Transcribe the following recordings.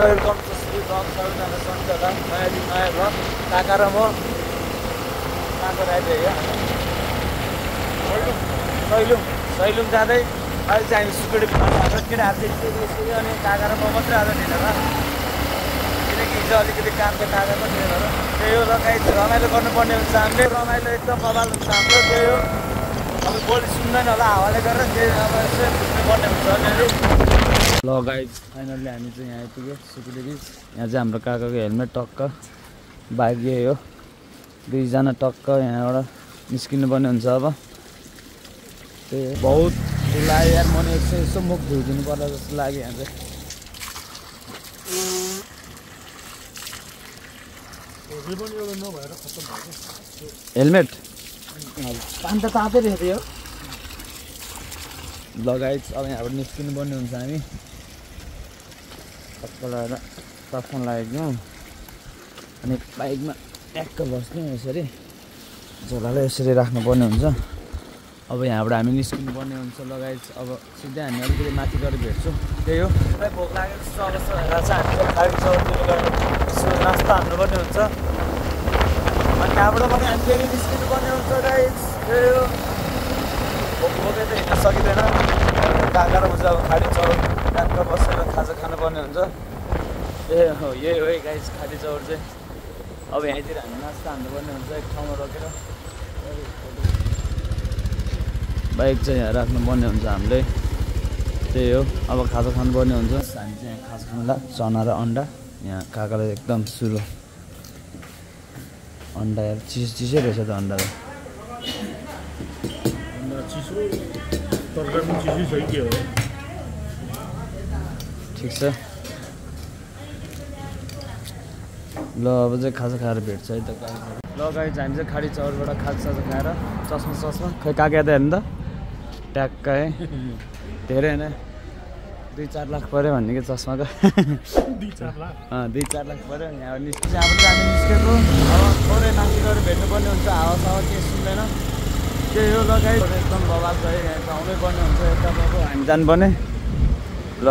Welcome to Shri blog सबैजना सन्चै होला नयाँ दिन नयाँ ब्लग काका र म कहाँको आइदियो सैलुङ जाँदै अहिले चाहिँ हामी सुकुटी हाम्रो केटाहरू चाहिँ अनि काका र म मात्रै आज हिँडेर किनकि हिजो अलिकति कामको काका पनि थिएन र त्यही हो लगाइ रमाइलो गर्नुपर्ने हुन्छ हामीले रमाइलो एकदम बबाल हुन्छ हाम्रो त्यही हो अब बोली सुन्दैन होला हावाले गरेर त्यही अब यसो बुझ्नुपर्ने हुन्छ अलिअलि ल गाइज फाइनल्ली हामी चाहिँ यहाँ आइपुग्यो सुकुटी बिच यहाँ चाहिँ हाम्रो काकाको हेलमेट टक्क बाइक यही हो दुईजना टक्क यहाँबाट निस्किनु पर्ने हुन्छ अब त्यही बहुत लाग्यो यार मैले यसो मुख धोइदिनु पर्ला जस्तो लाग्यो यहाँ चाहिँ हेलमेट पानी त तातै रहेछ यो लगाइ अब यहाँबाट निस्किनु पर्ने हुन्छ हामी टक्क लगाएर टक्कन लागेको अनि बाइकमा ट्याक्क बस्ने यसरी झोलालाई यसरी राख्नुपर्ने हुन्छ अब यहाँबाट हामी निस्किनु पर्ने हुन्छ लगाइ अब सिधै हामी अलिकति माथि गएर भेट्छौँ त्यही हो भोक लागेको जस्तो अवस्था भएर चाहिँ हामी खाली चौरतिर गएर यसो नास्ता हान्नुपर्ने हुन्छ अनि त्यहाँबाट पनि हामी फेरि निस्किनु पर्ने हुन्छ गाइस त्यही हो भोकै त हिँड्न सकिँदैन काका र म चाहिँ अब खाली चौर ट्याक्क बसेर खाजा खानुपर्ने हुन्छ यही हो है गाइस खाली चौर चाहिँ अब यहीँतिर हामी नास्ता हान्नुपर्ने हुन्छ एक ठाउँमा रोकेर बाइक चाहिँ यहाँ राख्नुपर्ने हुन्छ हामीले त्यही हो अब खाजा खानुपर्ने हुन्छ हामी चाहिँ यहाँ खाजा खानुलाई चना र अन्डा यहाँ काकालाई एकदम सुरु अन्डा यार चिसै रहेछ त अन्डा त ठिक छ ल अब चाहिँ खाजा खाएर भेट्छ है त ल गाइस हामी चाहिँ खाडी चौरबाट खाजासाजा खाएर चस्मा खै काका त हेर्नु त ट्याक्क है धेरै होइन 2-4 लाख पऱ्यो भन्ने कि चस्माको 2-4 लाख पऱ्यो यहाँ निस्किन्छ अब चाहिँ हामी निस्केको अब थोरै माथि गएर भेट्नुपर्ने हुन्छ हावासावा केही सुन्दैन त्यही हो लगाइ एकदम बबाल गयो यहाँ आउनै पर्ने हुन्छ यता अब हामी जानुपर्ने ल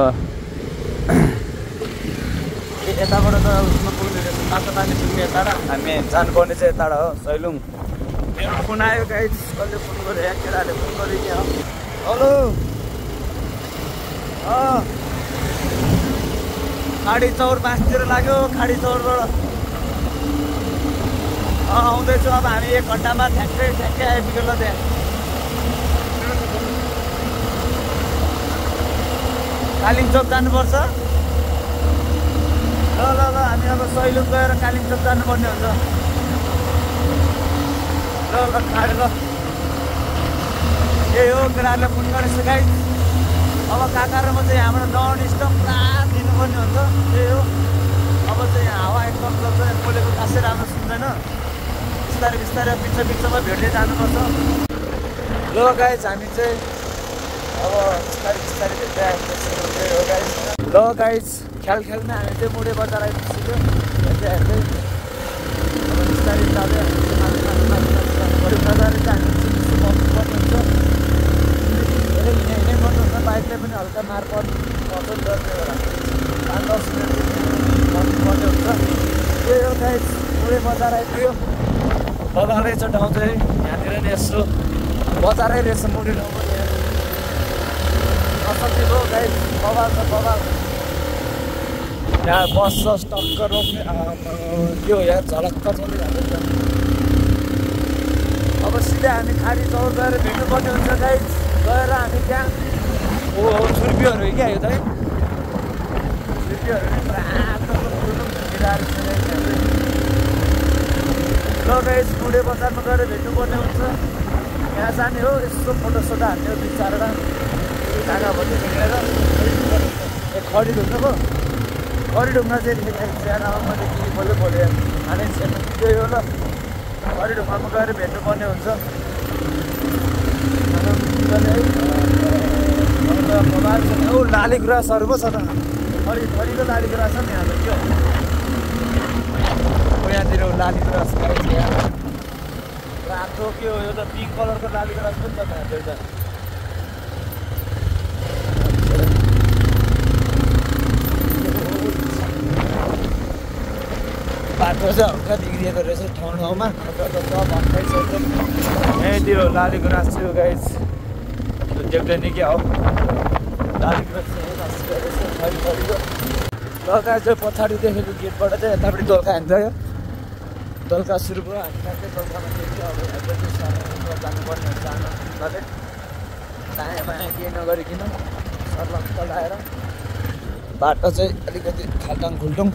यताबाट त उसमा पुग्ने रहेछ माछा पानी पुग्ने यता र हामी जानुपर्ने चाहिँ यताबाट हो सैलुङ मेरो फोन आयो गाइस कसले फोन गर्यो यहाँ केटाहरूले फोन गर्यो क्या हेलो खाडी चौर 5 लाग्यो खाडी चौरबाट आउँदैछु अब हामी 1 घन्टामा ठ्याक्कै आइपुग्यो ल त्यहाँ कालिम्चोक जानुपर्छ ल हामी अब सैलुङ गएर कालिम्चोक जानुपर्ने हुन्छ ल खाएर ल यही हो केटाहरूले फोन गरेछ गाइस अब काका र म चाहिँ यहाँबाट नन स्टप पुरा दिनुपर्ने हुन्छ त्यही हो अब चाहिँ हावा एकदम चल्छ बोलेको खासै राम्रो सुन्दैन बिस्तारै बिचमा भेट्दै जानुपर्छ ल गाइस हामी चाहिँ अब बिस्तारै भेट्दै आइपुग्छ त्यही हो गाइस ल गाइस खेलमा हामी चाहिँ मुडे बजार आइपुग्यो हेर्दै अब बिस्तारै जाँदै बजारै चाहिँ हामी बस्नुपर्ने हुन्छ धेरै हिँड्नै पर्नुहुन्छ बाइकले पनि हल्का मार पर्छ नि त त्यही भएर 5-10 मिनट बस्नुपर्ने हुन्छ त्यही हो गाइस मुडे बजार आइपुग्यो बजार रहेछ ठाउँ चाहिँ यहाँतिर नि यसो बजारै रहेछ मुडे ठाउँ पनि नसकिलो गाइस बबाल छ बबाल यहाँ बस टक्क रोक्ने त्यो यहाँ झलक्क चलिरहेको छ अब सिधै हामी खाडी चौर गएर भेट्नुपर्ने हुन्छ गाइस गएर हामी त्यहाँ छुर्पीहरू क्या यो चाहिँ छुर्पीहरू ल गाइस मुडे बजारमा गएर भेट्नुपर्ने हुन्छ यहाँ जाने हो यसो फोटोसोटो हान्ने हो 2-4वटा काका भन्ने हिँडेर खडी ढुङ्गा पो खडी ढुङ्गा चाहिँ सानो मैले के बोल्यो हाने त्यही हो ल खडी ढुङ्गामा गएर भेट्नुपर्ने हुन्छ लाली गुराँसहरू पो छ त थरीको लाली गुराँस छ नि यहाँ त त्यो यहाँतिर लाली गुराँस खाइन्छ यहाँ रातो के हो यो त पिङ्क कलरको लाली गुराँस पनि छ त बाटो चाहिँ हल्का बिग्रिएको रहेछ ठाउँ ठाउँमा यहीँतिर लालीगुराँस छु गाइस देख्दैन क्या हो लालीगुराँस दोलखा चाहिँ पछाडि देखेको गेटबाट चाहिँ यतापट्टि दोलखा हान्छ यो दोलखा सुरु भयो हामी कहाँ दोलखामा देख्यो अब जानुपर्ने हुन्छ आनन्दले दायाँ बायाँ केही नगरिकन सर्लक्क लाएर बाटो चाहिँ अलिकति खाल्टाङ खुल्टुङ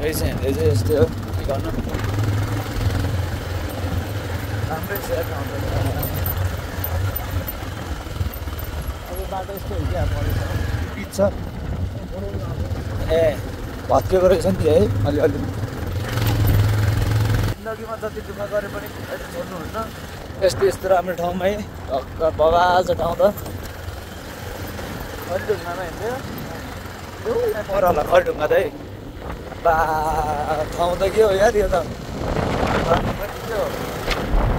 रहेछ हिँड्दै चाहिँ यस्तै हो के गर्नु राम्रै छ अब बाटो यस्तो हो क्या पिच छ ए भत्किएको रहेछ नि है अलिअलि जिन्दगीमा जति दुःख गरे पनि अहिले छोड्नुहुन्न यस्तो यस्तो राम्रो ठाउँमा है बगाल छ ठाउँ त खरिढुङ्गामा हिँड्थ्यो यहाँ पर होला खरिढुङ्गा त है बा ठाउँ त के हो यार यो त के हो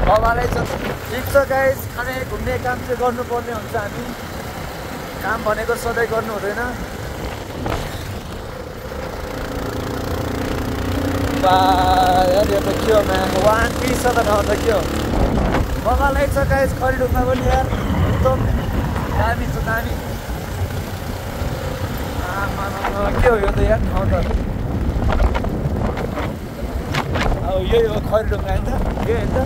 बगालै छ ठिक छ गाइस खाने घुम्ने काम चाहिँ गर्नुपर्ने हुन्छ हामी काम भनेको सधैँ गर्नु हुँदैन बा यार यो त के हो म्याम वान पिस छ त ठाउँ त के हो बगालै छ गाइस खरिढुङ्गा पनि यार एकदम दामी छ दामी के हो यो त यार ठाउँ त अब यही हो खरिढुङ्गा होइन त यो होइन त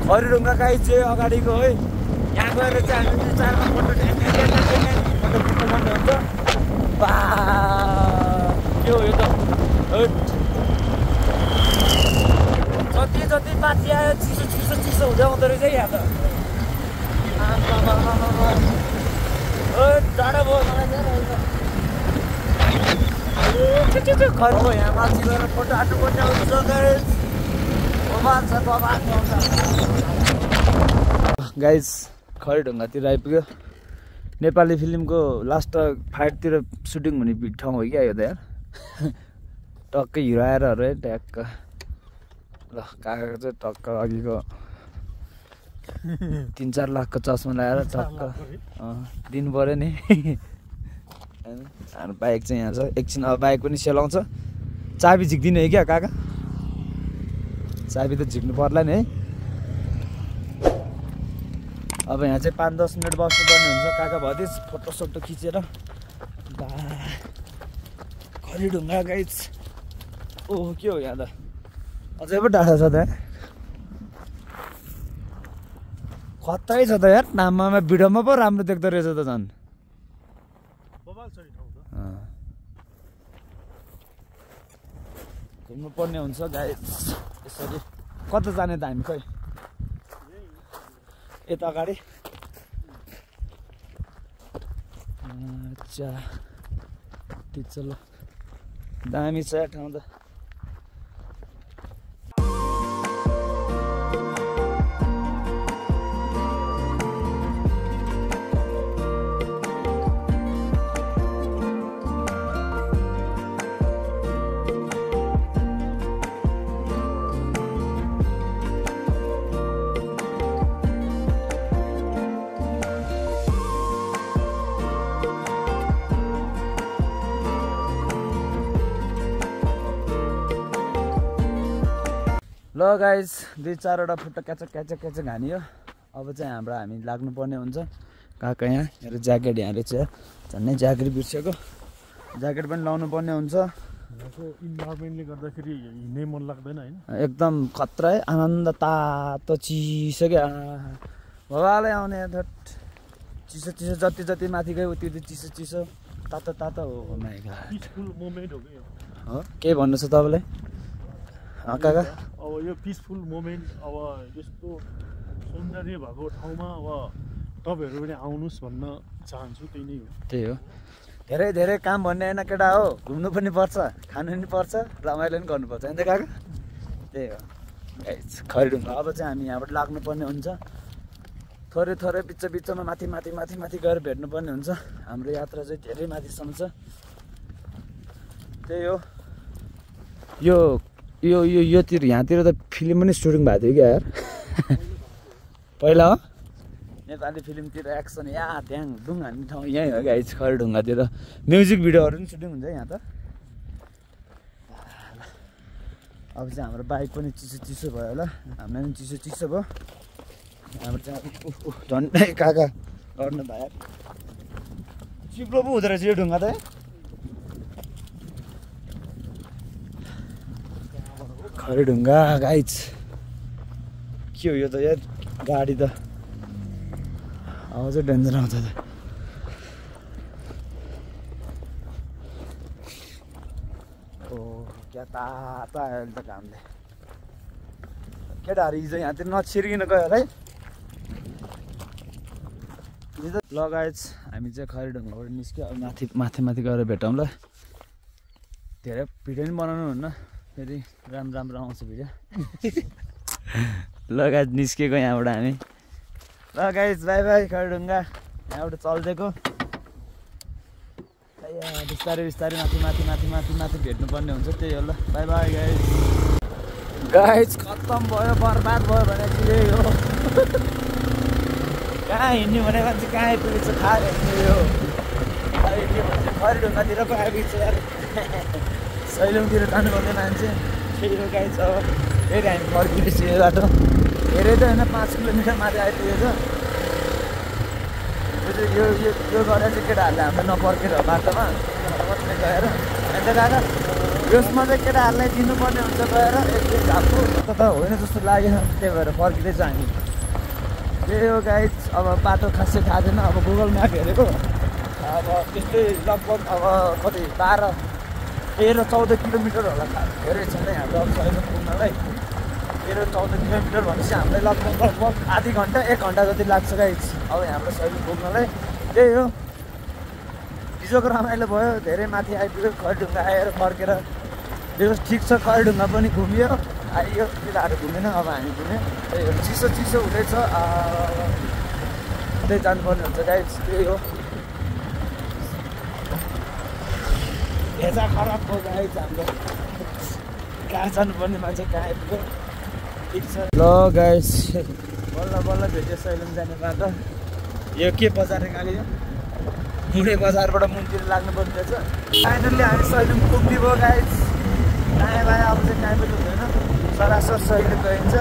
खरिढुङ्गा गाइस चाहिँ अगाडिको है यहाँ गएर चाहिँ हामी चारमा फोटो खिच्नुपर्ने हुन्छ बा के हो यो त जति जति माथि आयो चिसो चिसो चिसो हुँदै आउँदो रहेछ यहाँ त टाढा भयो मलाई खर्च यहाँ माथि गएर फोटो हाल्नुपर्ने हुन्छ गाइस खरिढुङ्गातिर आइपुग्यो नेपाली फिल्मको लास्ट फाइटतिर सुटिङ हुने ठाउँ हो क्या यो त यार टक्कै हिरो आएर है ट्याक्क ल काकाको चाहिँ टक्क अघिको 3-4 लाखको चस्मा लगाएर टक्क दिनु पऱ्यो नि हाम्रो बाइक चाहिँ यहाँ छ एकछिन अब बाइक पनि सेलाउँछ चाबी झिक्दिने है क्या काका चाबी त झिक्नु पर्ला नि है अब यहाँ चाहिँ 5-10 मिनट बस्नुपर्ने हुन्छ काका भदिस फोटो सोटो खिचेर बा खरिढुङ्गा गाइस ओहो के हो यहाँ त अझै पो टाढा छ त खत्रै छ त यार नाममा भिडियोमा पो राम्रो देख्दो रहेछ त झन् घुम्नु पर्ने हुन्छ गाइस यसरी कता जाने त हामी खै यता अगाडि अच्छा ठिक छ ल दामी छ ठाउँ त ल गाइस 2-4वटा फोटो क्याचक हानियो अब चाहिँ हामी लाग्नुपर्ने हुन्छ काका यहाँ मेरो ज्याकेट यहाँ रहेछ झन्नै ज्याकेट बिर्सेको ज्याकेट पनि लाउनु पर्ने हुन्छ इन्भाइरोमेन्टले गर्दाखेरि हिँड्नै मन लाग्दैन हैन एकदम खतरा है आनन्द तातो चिसो क्या भवालै आउने चिसो चिसो जति माथि गयो उति चिसो तातो हो माइ गॉड पिसफुल मोमेन्ट हो के हो के भन्नु छ तपाईलाई काका अब यो पिसफुल मोमेन्ट अब यस्तो सौन्दर्य भएको ठाउँमा अब तपाईहरु पनि आउनुस् भन्न चाहन्छु त्यही नै हो धेरै धेरै काम भन्ने हैन केटा हो घुम्नु पनि पर्छ खानु पनि पर्छ रमाइलो पनि गर्नु पर्छ हैन त काका त्यही हो गाइस खरिढुङ्गा अब चाहिँ हामी यहाँबाट लाग्नु पर्ने हुन्छ थोरै बिचमा माथि गएर भेट्नु पर्ने हुन्छ हाम्रो यात्रा चाहिँ धेरै माथिसम्म छ त्यही हो योतिर यहाँतिर त फिल्म पनि सुटिङ भएको थियो क्या यार पहिला हो नेपाली फिल्मतिर एक्सन यहाँ त्यहाँ डुङ हान्ने ठाउँ यहीँ हो गाइस खरिढुङ्गातिर म्युजिक भिडियोहरू पनि सुटिङ हुन्छ यहाँ त अब चाहिँ हाम्रो बाइक पनि चिसो चिसो भयो होला हामीलाई पनि चिसो चिसो भयो हाम्रो चाहिँ झन्डै काका गर्नु भयो चिप्लो पो हुँदो रहेछ यो ढुङ्गा त खरै ढुङ्गा गाइज के हो यो त यार गाडी त अझै डेन्जर आउँछ त ओ क्या तातो आयो अहिले त घामले केटाहरू हिजो यहाँतिर नछिर्किन गयो होला है ल गाइज हामी चाहिँ खरै ढुङ्गाबाट निस्क्यो अब माथि गएर भेटौँ ल धेरै भिडियो पनि बनाउनु हुन्न फेरि राम्रो आउँछ भिडियो ल गाइज निस्केको यहाँबाट हामी ल गाइज बाई बाई खरै ढुङ्गा यहाँबाट चल्दिएको बिस्तारै माथि भेट्नुपर्ने हुन्छ त्यही हो ल बाई बाई गाइज गाइज खत्तम भयो बर्बाद भयो भने चाहिँ यही हो कहाँ हिँड्ने भने मान्छे कहाँ आइपुगेको छ थाहा हेर्ने यो के भन्छ खरै ढुङ्गातिर पो आइपुगेको छ यार सैलुङतिर जानुपर्ने मान्छे त्यही हो गाइज अब फेरि हामी फर्किँदैछ यो बाटो धेरै त होइन 5 किलोमिटर माथि आइपुगेको छ यो गरेर चाहिँ केटाहरूले हामीलाई नपर्खेर बाटोमा मात्रै गएर अन्त काका यसमा चाहिँ केटाहरूलाई दिनुपर्ने हुन्छ गएर एकदिन झाप्पु त होइन जस्तो लाग्यो त्यही भएर फर्किँदैछ हामी त्यही हो गाइज अब बाटो खासै थाहा छैन अब गुगल म्याप हेरेको अब त्यस्तै लगभग अब कति 13-14 किलोमिटर होला धेरै छैन हाम्रो अब सैलुङ पुग्नलाई 13-14 किलोमिटर भनेपछि हामीलाई लगभग आधी घन्टा 1 घन्टा जति लाग्छ गाइज अब हाम्रो सैलुङ पुग्नलाई त्यही हो हिजोको रमाइलो भयो धेरै माथि आइपुग्यो खरै ढुङ्गा आएर फर्केर बेहोस ठिक छ खरै ढुङ्गा पनि घुमियो आइयो केटाहरू घुमेन अब हामी घुम्यो त्यही हो चिसो हुँदैछ त्यही जानुपर्ने हुन्छ गाइज त्यही हो हेजा खराब भयो गाइज हाम्रो कहाँ जानुपर्ने मान्छे कहाँ आइपुग्यो ठिक छ ल गाइज बल्ल भेट्यो सैलुङ जाने बाटो यो के बजार गाली यो मुडे बजारबाट मुनतिर लाग्नुपर्ने रहेछ फाइनल्ली हामी सैलुङ पुग्ने भयो गाइज दायाँ बायाँ अब चाहिँ कहीँ पनि हुँदैन सरासर सैलुङ गइन्छ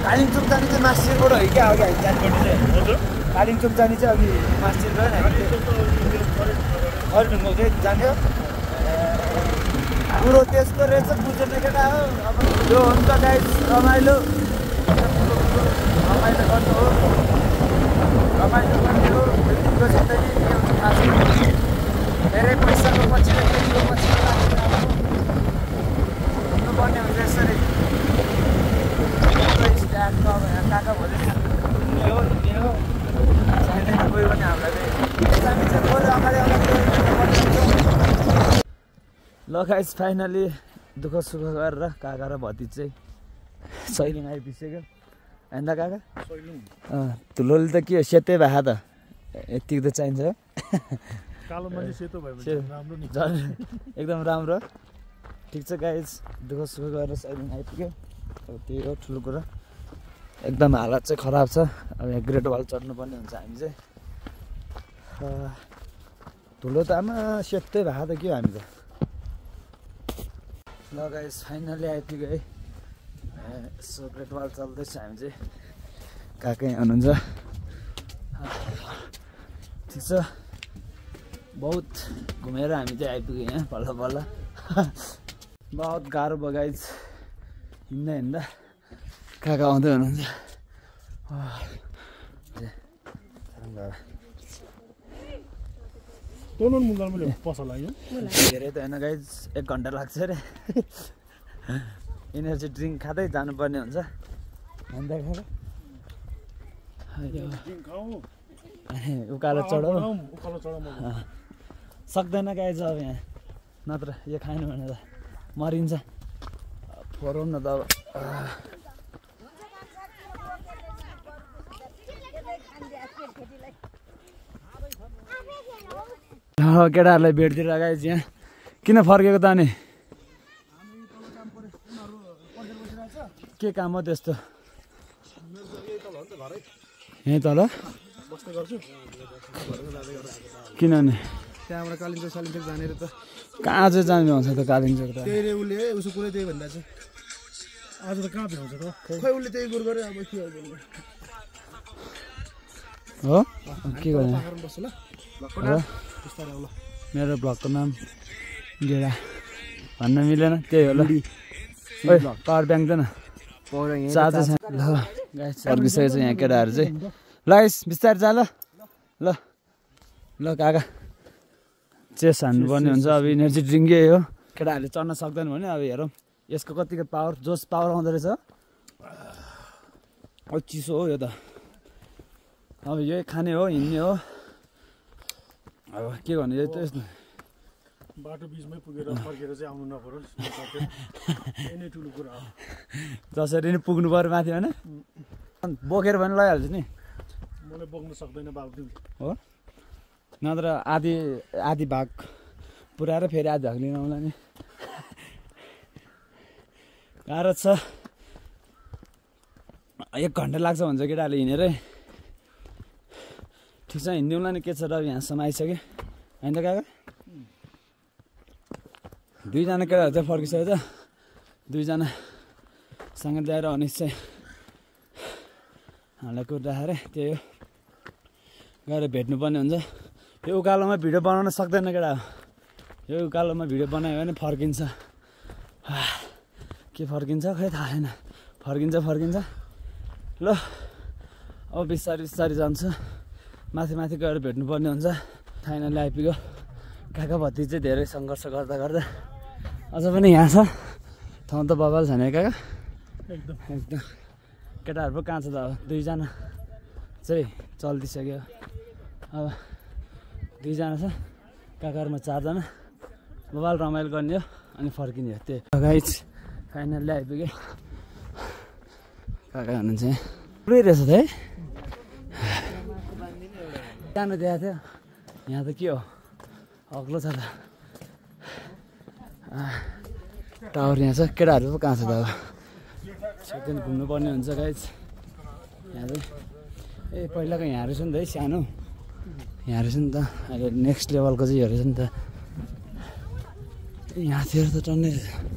कालिम्पोङ जाने चाहिँ मास्टिरबाट हो क्या अघि हामी जानुपर्ने चाहिँ कालिम्पोङ जाने चाहिँ अघि मास्टिर गयो हामी खरै ढुङ्गा चाहिँ जान्यो कुरो त्यसको रहेछ बुझ्ने केटा हो अब यो हुन्छ गाइज रमाइलो गर्नु हो यतिको जिन्दगी के हुन्छ थाहा छैन धेरै पैसाको पछि केटीको पछि घुम्नुपर्ने हुन्छ यसरी स्ट्यान्डको अब यहाँ काका भोलि हिँड्ने हो चाहिँदैन कोही पनि हामीलाई अगाडि ल गाइस फाइनली दुःख सुख गरेर काका र भतिज चाहिँ सैलुङ आइपुगिसक्यो होइन काका धुलोले त के हो सेतै भए त यतिको त चाहिन्छ कालो मान्छे सेतो भयो राम्रो नि एकदम राम्रो ठिक छ गाइस दुःख सुख गरेर सैलुङ आइपुग्यो अब त्यही हो ठुलो कुरा एकदम हालत चाहिँ खराब छ अब यहाँ ग्रेट वाल चढ्नुपर्ने हुन्छ हामी चाहिँ धुलो त आमा सेतै भए त के हो हामी त ल गाइस फाइनली आइपुग्यो है यसो ग्रेट वाल चल्दैछ हामी चाहिँ काकै हुनुहुन्छ ठिक छ बहुत घुमेर हामी चाहिँ आइपुग्यो यहाँ बल्ल बहुत गाह्रो भयो गाइस हिँड्दा काका आउँदै हुनुहुन्छ धेरै त होइन गाइज 1 घन्टा लाग्छ अरे एनर्जी ड्रिङ्क खाँदै जानुपर्ने हुन्छ उकालो चढाउ सक्दैन गाइज अब यहाँ नत्र यो खानु भने त मरिन्छ फोरौँ न त अब केटाहरूलाई भेटतिर गाइज यहाँ किन फर्केको त अनि के काम हो त्यस्तो यहीँ तल किनभने त्यहाँबाट कालिम्पोङ जाने त कहाँ चाहिँ जानु आउँछ त कालिम्पोङ त त्यही उसले उसको कुरै त्यही भन्दा चाहिँ आज त कहाँ भ्याउँछ त खै उसले त्यही गुर गरे अब के गर्नु हो के गर्ने पाखरमा बस्छ ल बिस्तारै आउला मेरो भ्लगको नाम गेडा भन्न मिलेन त्यही हो ल ओइ पावर ब्याङ्क देन चार्जर छैन ल गाइस सर्किसकेको छ यहाँ केटाहरू चाहिँ ल गाइस बिस्तारै जा ल ल ल काका चेस हान्नुपर्ने हुन्छ अब इनर्जी ड्रिङ्क यही हो केटाहरूले चढ्न सक्दैन भने अब हेरौँ यसको कतिको पावर जोस पावर आउँदो रहेछ अब चिसो हो यो त अब यही खाने हो हिँड्ने हो अब के गर्ने यो त यस्तो बाटो बिचमै पुगेर फर्केर चाहिँ आउनु नपरोस् नै ठुलो कुरा हो जसरी नि पुग्नु पऱ्यो माथि होइन बोकेर पनि लैहाल्छु नि मलाई बोक्न सक्दैन बाबु हो नत्र आधी भाग पुऱ्याएर फेरि आधी भाग लिन आउँला नि गाह्रो छ 1 घन्टा लाग्छ भन्छ केटाहरूले हिँडेरै ठिक छ हिँडिदिउँला नि के छ र यहाँसम्म आइसक्यो होइन त काका 2 जना केटाहरू चाहिँ फर्किसक्यो त 2 जना सँगै ल्याएर अनिस चाहिँ हामीलाई कुद राखेर त्यही हो गएर भेट्नुपर्ने हुन्छ यो उकालोमा भिडियो बनाउन सक्दैन केटा यो उकालोमा भिडियो बनायो भने फर्किन्छ के फर्किन्छ खै थाहा छैन फर्किन्छ ल अब बिस्तारै जान्छ माथि गएर भेट्नुपर्ने हुन्छ फाइनली आइपुग्यो काका भत्ती चाहिँ धेरै सङ्घर्ष गर्दा अझ पनि यहाँ छ ठाउँ त बबाल छैन काका एकदम केटाहरू पो कहाँ छ त अब 2 जना चाहिँ चल्दिसक्यो अब 2 जना छ काकाहरूमा 4 जना बबाल रमाइलो गर्ने हो अनि फर्किने हो त्यही गाइस फाइनल्ली आइपुग्यो काका हुनुहुन्छ यहाँ पुरै रहेछ त है जानु दिएको थियो यहाँ त के हो अग्लो छ त टावर यहाँ छ केटाहरू पो कहाँ छ त अब सेकेन्ड घुम्नुपर्ने हुन्छ गाइस यहाँ चाहिँ पहिलाको यहाँ रहेछ नि त है सानो यहाँ रहेछ नि त अहिले नेक्स्ट लेभलको चाहिँ यो रहेछ नि त यहाँतिर त टन्नै रहेछ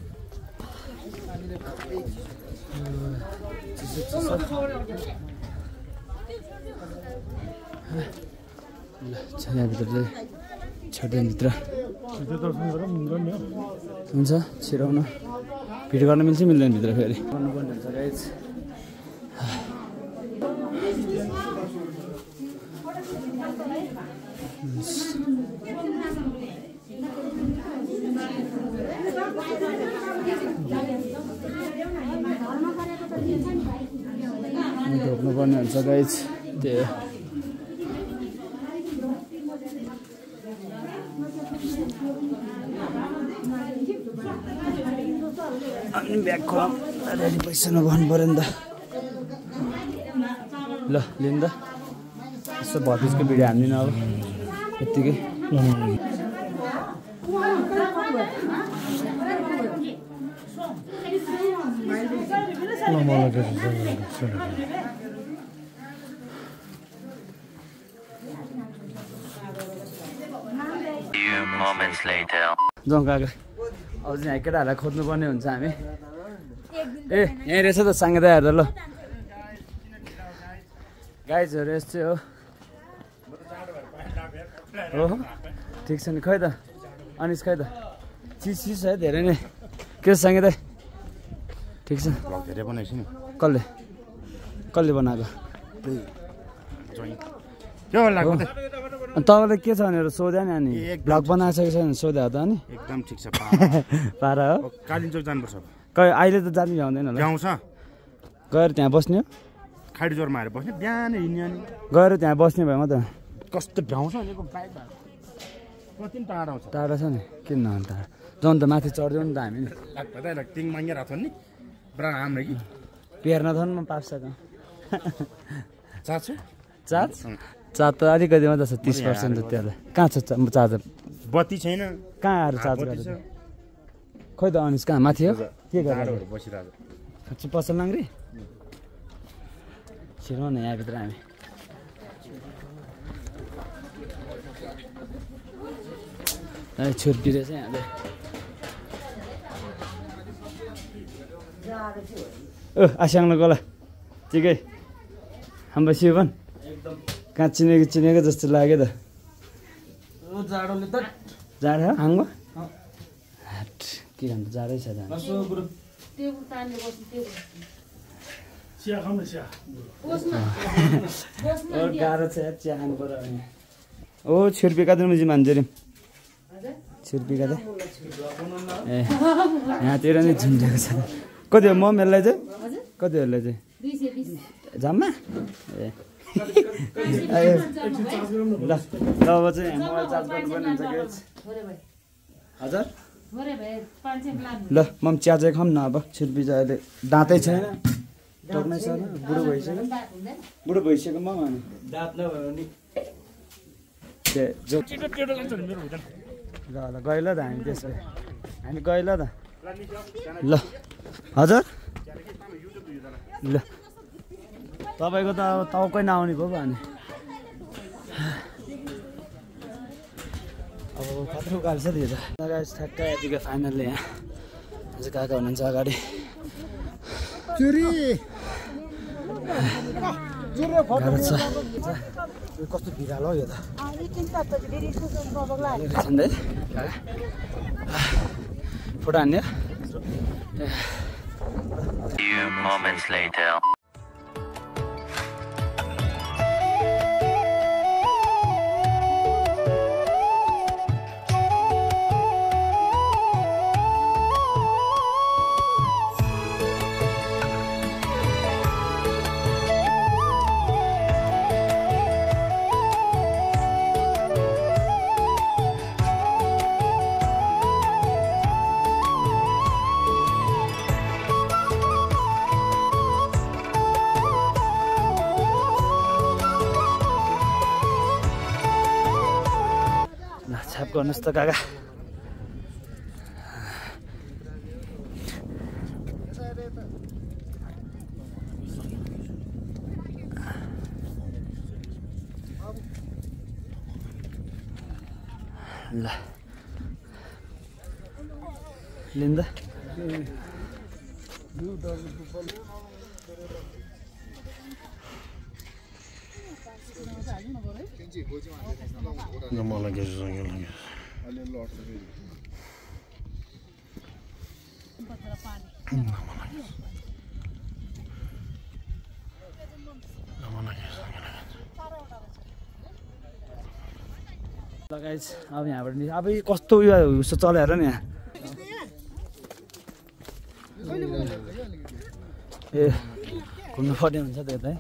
ल यहाँभित्र चाहिँ छोड्दैभित्र हुन्छ छिराउन भिडियो गर्न मिल्छ मिल्दैन भित्र फेरि गर्नुपर्ने हुन्छ गाइस ढोक्नुपर्ने हुन्छ गाइस त्यही हो अनि ब्याग खोलाम रेडी पैसा नभन्नु पऱ्यो नि त ल लिनु त यसो भतिजको भिडियो हान्दिनँ अब यत्तिकै जाउँ काका अब चाहिँ यहाँ केटाहरूलाई खोज्नुपर्ने हुन्छ हामी ए यहीँ रहेछ त साङ्गेदाहरू त ल गाइजहरू यस्तै हो हो ठिक छ नि खै त अनिस खै त चिज है धेरै नै के छ साङ्गेदाई ठिक छ धेरै बनाएछु नि कसले बनाएको अनि तपाईँलाई के छ भनेर सोध्यो नि अनि भ्लग बनाइसकेको छ भने सोध्यो त अनि एकदम ठिक छ पारा हो कालिम्पोङ जानुपर्छ अहिले त जानु भ्याउँदैन होला भ्याउँछ गएर त्यहाँ बस्ने हो खाडी ज्वरमा आएर बस्ने बिहान हिँड्ने अनि गएर त्यहाँ बस्ने भयो त कस्तो भ्याउँछ नि बाइक कति टाढा आउँछ टाढा छ नि किन नभन् टाढा जाउँ त माथि चढ्दिउँ नि त हामी तिङ मागेर छ नि पुरा हाम्रो कि पेर्न त म पाप्छ त चार्ज चार्ज त अलिकति मात्रै छ 30% त त्यसलाई कहाँ छ चार्जर बत्ती छैन कहाँ आएर चार्ज गरेर खोइ त अनिस कहाँ माथि हो के गरेर बसिरहेको पसल लाङ्री छिरौँ न यहाँभित्र हामी छुर्पी रहेछ यहाँले ओ आस्याङ गला ठिकै हाम्रो शिवन कहाँ चिनेको जस्तो लाग्यो त जाडोले त जाडो हाङमा के भन्नु जाडै छ जानु चिया खाउँ न चिया गाह्रो छ यार चिया खानु पर्यो भने ओ छुर्पी कति मुजी मान्छ रे छुर्पी कता ए यहाँतिर नै झुन्डेको छ कति हो ममहरूलाई चाहिँ कति हरूलाई चाहिँ 220 जम्मा ए ल अब चाहिँ मोबाइल चार्ज गर्नुपर्ने हुन्छ कि हजुर ल मम चिया चाहिँ खाऊँ न अब छुर्पी चाहिँ अहिले दाँतै छैन टक्नै छैन बुढो भइसक्यो मम अनि दाँत नभयो भने ल ल गयो ल त हामी त्यसो हामी गयो ल त ल हजुर ल तपाईँको त अब टाउकै नआउने भयो भने अब कत्रो उकाल्छ नि त ठ्याक्कै यतिको फाइनलले यहाँ चाहिँ कहाँ हुनुहुन्छ अगाडि गाह्रो छ कस्तो भिरालो हो यो त फोटो हान्ने Few moments later. छाप गर्नुहोस् त काका ल लिँदा मलाई के लाग्यो लगाइस अब यहाँबाट नि अब कस्तो उयो हुसो चल्यो हेर नि यहाँ ए घुम्नु पर्ने हुन्छ त्यता है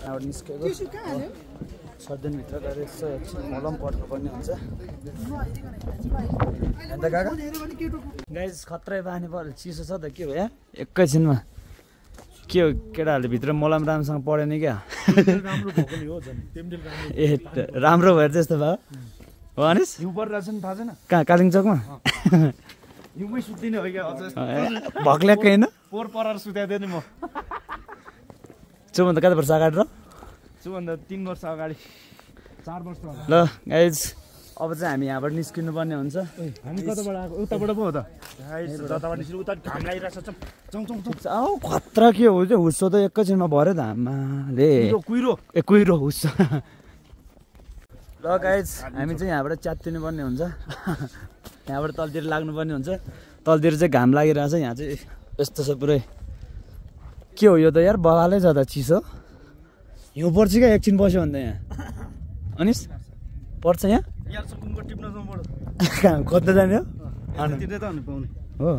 यहाँबाट निस्केको सर्देनभित्र गएर यसो मलम पर्नुपर्ने हुन्छ अन्त काका गाइस खत्रै बानी पर्यो चिसो छ त के हो यहाँ एकैछिनमा के हो केटाहरूले भित्र मलम राम्रोसँग पढेन क्या ए राम्रो भएर त्यस्तो भयो हो अनिस हिउँ परिरहेछ नि थाहा छैन कहाँ कालिम्पोङमा हिउँमै सुत्दिनँ हो क्या भक्ल्याक्कै होइन पोहोर परार सुताइदियो नि म त्योभन्दा कति वर्ष अगाडि र त्योभन्दा 3 वर्ष अगाडि 4 वर्ष अगाडि ल गाइज अब चाहिँ हामी यहाँबाट निस्किनु पर्ने हुन्छ हामी कताबाट आएको उताबाट पो हो त जताबाट निस्किनु उता घाम लागिरहेछ चौँ औ खतरा के हो त्यो हुस्सो त एकैछिनमा भर्यो त हाम्माले कुहिरो ए कुहिरो हुस्सो ल गाइज हामी चाहिँ यहाँबाट च्यात्तिनु पर्ने हुन्छ यहाँबाट तलतिर लाग्नुपर्ने हुन्छ तलतिर चाहिँ घाम लागिरहेछ यहाँ चाहिँ यस्तो छ पुरै के हो यो त यार बगालै छ त चिसो हिउँ पर्छ क्या एकछिन बस्यो भन्दा यहाँ अनिस पर्छ यहाँ कहाँ खोज्दै जाने हो हो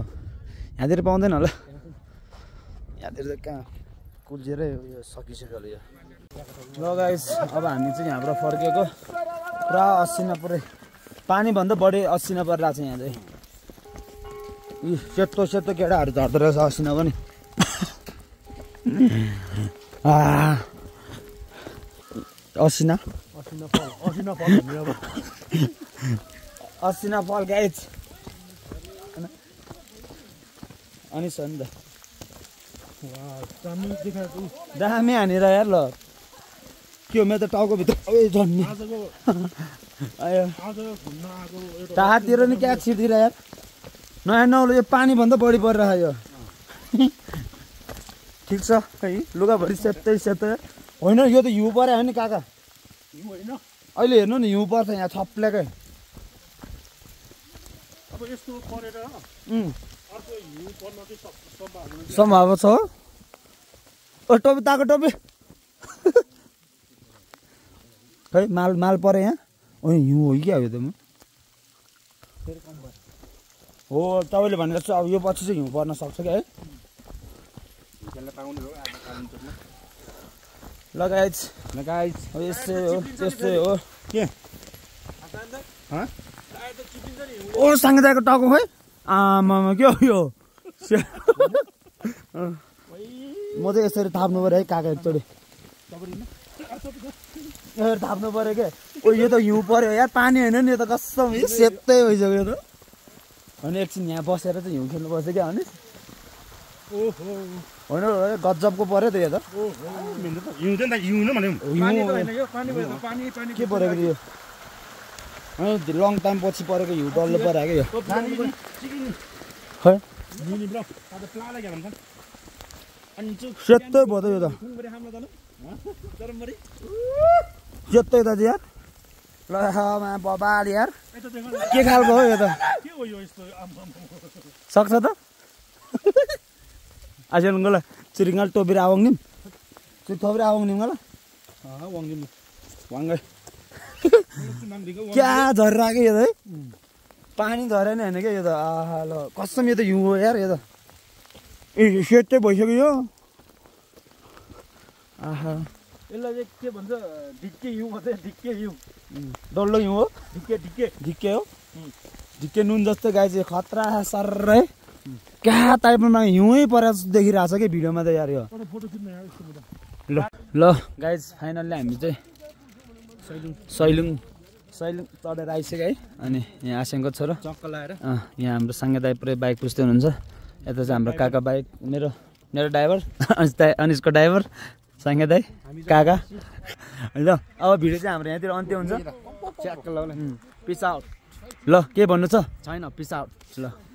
यहाँतिर पाउँदैन होला यहाँतिर त कहाँ कुल्झेरै उयो सकिसक्यो होला यो ल गाइस अब हामी चाहिँ यहाँबाट फर्केको पुरा असिना पुरै पानीभन्दा बढी असिना परिरहेको छ यहाँ चाहिँ यी सेतो सेतो केटाहरू झर्दो रहेछ असिना पनि असिना असिना फल गाइस अनि छ नि त चामी देखाएको दामी हानेर यार ल के हो मेरो त टाउकोभित्र जन्मी आजको आयो आज घुम्न आएको एउटा टाढातिर नि क्या छिर्दिएर यार नयाँ नौलो यो पानीभन्दा बढी परिरहेको यो ठिक छ है लुगाभरि सेप्तै होइन यो त हिउँ पऱ्यो नि काका हिउँ होइन अहिले हेर्नु नि हिउँ पर्छ यहाँ छप्लेकै अब यस्तो परेर अर्को हिउँ पर्न चाहिँ सम्भावना सम्भावना छ ओ टोपी ताको टोपी खै माल पऱ्यो यहाँ ओ हिउँ हो कि क्या यो त म हो तपाईँले भनेर चाहिँ अब यो पछि चाहिँ हिउँ पर्न सक्छ क्या है लगाइज हो यस्तै हो त्यस्तै हो के ओ साङ्गेदाको टाउको खोइ आमामा के हो यो म चाहिँ यसरी थाप्नु पऱ्यो है काका एकचोटि थाप्नु पऱ्यो क्या ओ यो त हिउँ पऱ्यो यार पानी होइन नि यो त कसम सेतै भइसक्यो त होइन एकछिन यहाँ बसेर चाहिँ हिउँ खेल्नुपर्छ क्या अनि होइन गजबको पऱ्यो त यो त के परेको यो लङ टाइम पछि परेको हिउँ डल्लो परेको यो खै सेतै भयो त यो त सेतै दाजु यार ल बबाल यार के खालको हो यो त के हो यो यस्तो सक्छ त आज ल चिरिङ्गाल टोपेर आवङ निम थोपेर आवङ निम ल वाङ्गै क्या झरिरहेको यो त है पानी झरेन होइन क्या यो त आहा ल कसम यो त हिउँ हो यार यो त ए सेतै भइसक्यो यो आहा यसलाई चाहिँ के भन्छ ढिक्के हिउँ भन्छ ढिक्के हिउँ डल्लो हिउँ हो ढिक्के हो ढिक्के नुन जस्तै गाई चाहिँ खतरा सर्रै क्या टाइपमा हिउँै परेर देखिरहेको छ कि भिडियोमा त यार यो फोटो खिच्न ल गाइज फाइनल्ली हामी चाहिँ सैलुङ चढेर आइसक्यो है अनि यहाँ आसेङको छोरो चक्क लाएर यहाँ हाम्रो साङ्गे दाइ पुरै बाइक पुस्दै हुनुहुन्छ यता चाहिँ हाम्रो काका बाइक मेरो ड्राइभर अनिसको ड्राइभर साङ्गे दाइ काका ल अब भिडियो चाहिँ हाम्रो यहाँतिर अन्त्य हुन्छ च्याक्क ल पिस आउट ल के भन्नु छ छैन पिस आउट ल